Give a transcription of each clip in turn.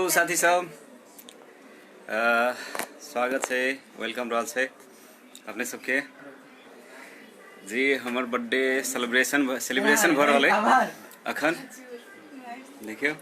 साथी सब, स्वागत छै, welcome रहल छै अपने सबके जी। हमर बर्थडे सेलिब्रेशन सेलिब्रेशन भऽ रहल है अखन, देखियौ।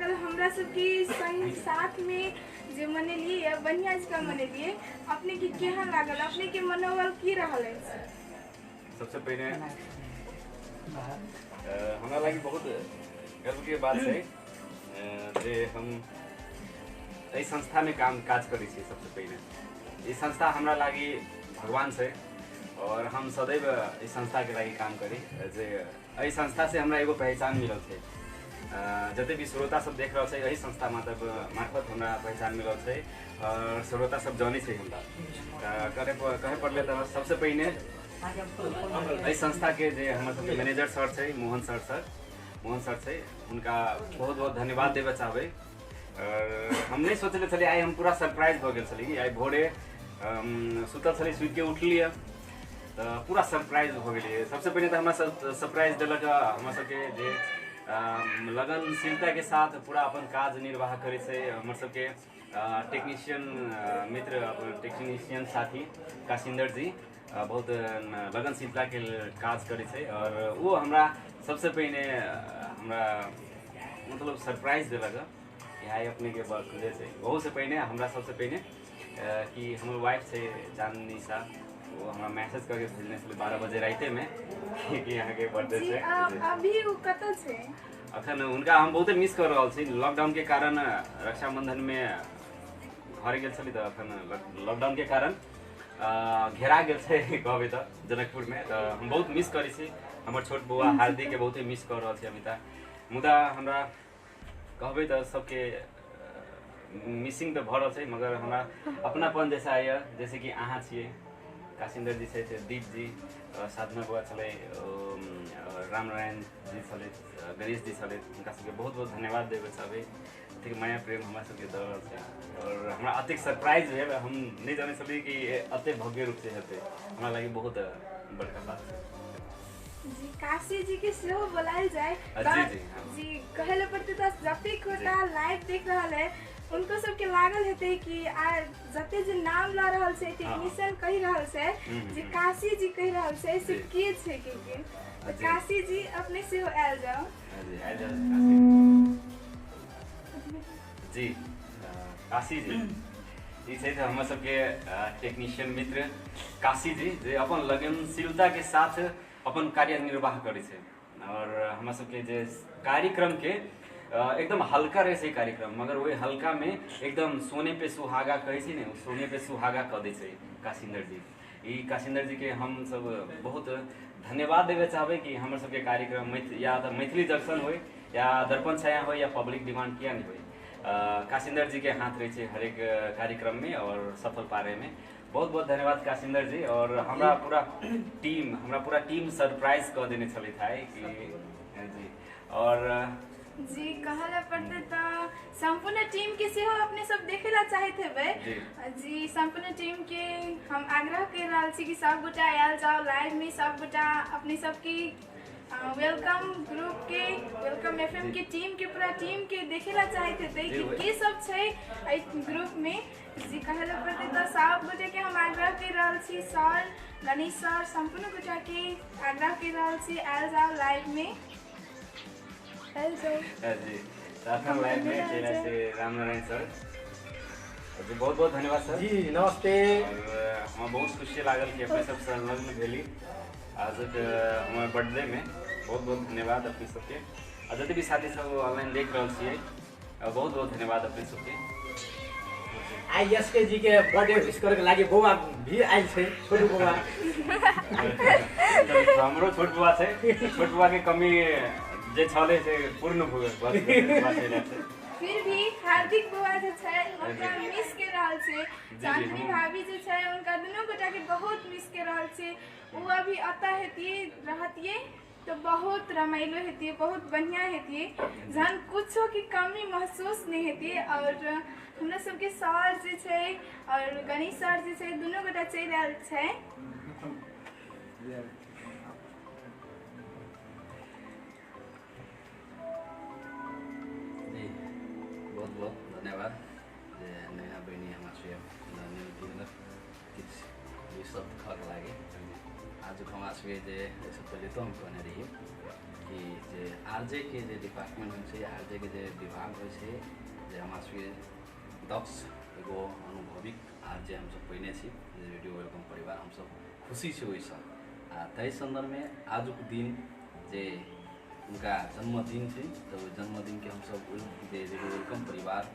लागल हमरा सबके संग साथ में जे मनेलिए बढ़िया जकाँ मनेलिए, अपने के केहन लागल, अपने के मनोबल की रहल अछि? सबसे पहिने हमरा लागि बहुत गर्व के बात छै जे हम एहि संस्था में काम काज करै छी। सबसे पहिने ई संस्था हमरा लागि भगवान छै और हम सदैव इस संस्था के लागि काम करी। जे एहि संस्था से हमरा एगो पहचान मिलल छै। जते भी श्रोता सब देख रहल छै एहि संस्था मार्फत हमरा पहचान मिलल छै और श्रोता सब जानै छै हमरा। कहे पड़ले तऽ सबसे पहिने एहि संस्था के जे हमर सबके मैनेजर सर छै, मोहन सर छै, हुनका बहुत बहुत धन्यवाद देबऽ चाहबै। और हम नहीं सोचले छलियै, आइ हम पूरा सरप्राइज भऽ गेल छलियै। आइ भोरे सुतल छलियै, सुति के उठलियै तऽ पूरा सरप्राइज भऽ गेलियै। सबसे पहिने तऽ हमरा सरप्राइज देलक हमरा सबके जे लगनशीलता के साथ पूरा अपन काज निर्वाह करै छै हमर सबके टेक्नीशियन मित्र, अपन टेक्नीशियन साथी काशिंदर जी बहुत लगनशीलता के काज करै छै और वो हमरा सबसे पहिने हमरा मतलब सरप्राइज देलक कि आइ अपने के बर्थडे छै। ओहू से पहिने हमरा सबसे पहिने कि हमर वाइफ छै चांदनी साह, वो हमरा मैसेज करके भेजने छलै 12 बजे रातिमे कि अहाँके बर्थडे छै। अभी ओ कतऽ छै? अखन हुनका हम बहुते मिस कर रहल छी। लॉकडाउन के कारण रक्षाबंधन में घर गेल छली तऽ अखन लॉकडाउन के कारण घेरा गेल छै कहबै तऽ जनकपुर में, तऽ हम बहुत मिस करै छी। हमर छोट बौआ हार्दिक के बहुते मिस कर रहल छी अमिता। मुदा हमरा कहबै तऽ सबके मिसिंग तऽ भऽ रहल छै, मगर हमरा अपनापन जैसा यऽ, जैसे कि अहाँ छियै, काशिंदर जी छथि, दीप जी, साधना बौआ छलै, रामनारायण जी छलै, गणेश जी छलै, हुनका सबके बहुत बहुत धन्यवाद देबै चाहबै। अतेक माया प्रेम हमरा सबके दऽ रहल छै और हमरा अतेक सरप्राइज भेल, हम नहि जानै छलियै कि एतेक भव्य रूपसँ हेतै। हमरा लागि बहुत बड़का बात छै। जी काशी जी के सेहो बोलायल जाय। जी जी जी कहै लए पड़तै तऽ जतेक गोटा लाइव देख रहल है उनको सबके लागल हेतै कि आ जते जे नाम लऽ रहल छै टेक्नीशियन कहि रहल छै जे काशी जी कहि रहल छै से के छै के के, तऽ काशी जी अपने सेहो आयल जाओ। जी आयल जाओ जी। काशी जी ई छै हमर सबके टेक्नीशियन मित्र काशी जी, जे अपन लगनशीलता के साथ अपन कार्य निर्वाह करै छै और हमरा सबके जे कार्यक्रम के एकदम हल्का रहै छै कार्यक्रम, मगर ओहि हल्का में एकदम सोने पे सुहागा कहै छै ने, सोने पे सुहागा कऽ दै छै काशिंदर जी। ई काशिंदर जी के हम सब बहुत धन्यवाद देबै चाहबै कि हमर सबके कार्यक्रम या तऽ मैथिली जंक्शन होइ या दर्पण छाया होइ या पब्लिक डिमांड किया नहि होइ, काशिंदर जी के हाथ रहै छै हरेक कार्यक्रम में और सफल पारै में। बहुत बहुत धन्यवाद काशिंदर जी। और हमरा पूरा टीम सरप्राइज कऽ देने छलै कि जी। और जी कहला पड़तै तऽ सम्पूर्ण टीम के सेहो अपने सब देखे ला चाहैत हेबै। जी सम्पूर्ण टीम के हम आग्रह कर रहल छी कि सब गोटा आयल जाओ लाइव में, सब गोटा अपने सबके welcome group के, welcome FM के टीम के, पूरा टीम के देखे ला चाहैत हेतै कि के सब छै एहि ग्रुप में। जी कहला पड़तै तऽ सब गोटे के हम आग्रह कर रहल छी, सर गणेश सर सम्पूर्ण गोटा के आग्रह कर रहल छी आयल जाओ लाइव में। जी साथम लाइव में चेहरा से रामनारायण सर जी बहुत बहुत धन्यवाद सर जी नमस्ते। और हम बहुत खुशी लागल कि अपने सब संलग्न भेली आज हमारे बर्थडे में। बहुत बहुत धन्यवाद अपने सबके और जते भी साथी सब ऑनलाइन देख रहल छियै बहुत बहुत धन्यवाद अपने सबके। I S के जी के बर्थडे विश करे के लागि बौआ भी आयल छै, छोटू बौआ। हमरो छोट बौआ छै, छोट बौआ के कमी जे छलै से पूर्ण भऽ गेल। फिर भी हार्दिक बौआ जे छै ओकरा मिस के रहल छै, चांदनी भाभी जे छै उनका दुनू गोटा के बहुत मिस के रहल छै। वो अभी अतः हेतिए रहतिए तो बहुत रमाइलो हेतिए, बहुत बढ़िया हेतिए, जहन कुछो की कमी महसूस नहीं हेतिए। और हमरा सबके सर जे छै और गणेश सर जे छै दुनू गोटा चलि आयल छै। जी बहुत बहुत धन्यवाद जे नेहा बहिनी हमरा किछु शब्द कहऽके लागि। आज आजुक हमरा सबके जे एहिसँ पहिले तो हम कहने रहियै कि जे आरजे के जे डिपार्टमेंट होइ छै, आरजे के जे विभाग होइ छै, जे हमरा सबके दक्ष एगो अनुभवी आरजे हमसब पहिने छी जे रेडियो welcome परिवार हमसब खुशी छी ओहिसँ। आ ताहि सन्दर्भमे आजुक दिन जे उनका जन्मदिन छै तऽ ओहि जन्मदिनके हमसब जे रेडियो welcome परिवार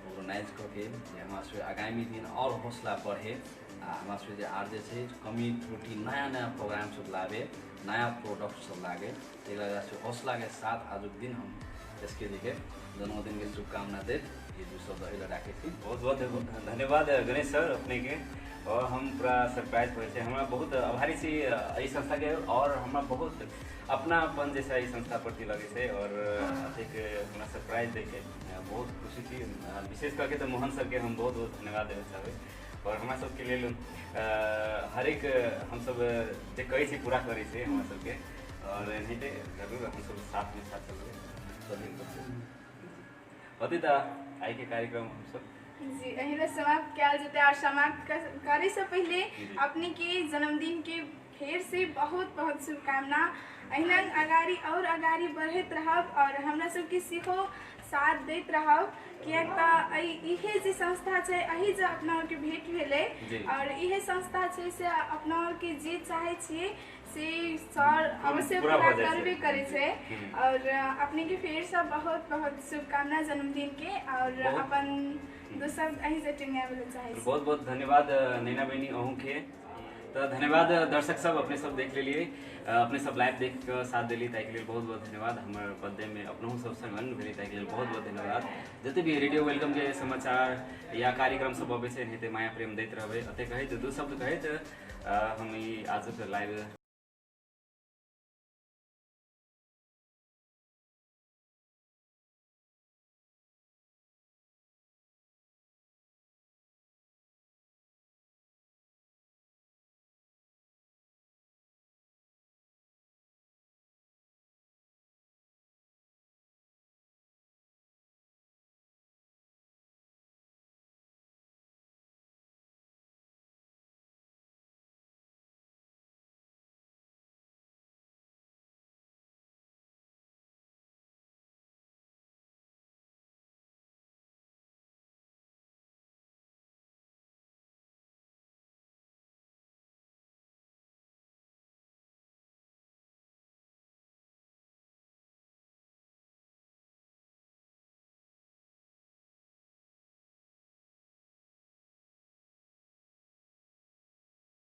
ऑर्गेनाइज कऽ के जे हमरा सबके आगामी दिन आओर हौसला बढ़े आ हमरा सबके जे आरजे छै कमी त्रुटि नया नया प्रोग्राम सब लाबे, नया प्रोडक्ट सब लागे, ताहि लए हौसलाके साथ आजुक दिन हम एसके जी के जन्मदिनके शुभकामना दैत ये दू शब्द एहि लए राखै छी। बहुत बहुत धन्यवाद गणेश सर अपने के, और हम पूरा सरप्राइज होइ छै, हमरा बहुत आभारी छी एहि संस्थाके और हमरा बहुत अपनापन जैसा एहि संस्था प्रति लगै छै और अतेक हमरा सरप्राइज दैके बहुत खुशी छी। विशेष करके तऽ मोहन सरके हम बहुत बहुत धन्यवाद देबै चाहबै और हमरा सबके लेल हरेक हमसब जे कहै छी पूरा करै छै हमरा सबके और एनाहिते जरूर हमसब साथमे साथ चलबै। होतै तऽ आइके कार्यक्रम हमसब जी एहिना समाप्त कयल जेतै। और समाप्त करे से पहले अपने के जन्मदिन के फेर से बहुत बहुत शुभकामना। एहिना अगाड़ी और अगाड़ी बढ़ैत रहब और हमरा सबके सेहो साथ दैत रहब, किएक तऽ इहे जे संस्था छै एहि जे अपना आरके भेंट भेलै और इहे संस्था छै से अपना आरके जे चाहै छियै से सर अवश्य पूरा करबे करै छै। और अपने के फेरसँ बहुत बहुत शुभकामना जन्मदिन के और अपन दोसर एहि से टेंगाबै लए चाहै छी। बहुत बहुत धन्यवाद नैना बहिनी अहूँके। तो धन्यवाद दर्शक सब, अपने सब देख लेलिए, अपने सब लाइव देख के साथ दिली ताहिके लेल बहुत बहुत धन्यवाद। हमर बर्थडे में अपनहु सब संग भेलै ताहिके लेल बहुत बहुत धन्यवाद। जते भी रेडियो welcome के समाचार या कार्यक्रम सब अबै छै एनाहिते माया प्रेम दैत रहबै। एते कहैत दू शब्द कहैत हम ई आजुक लाइव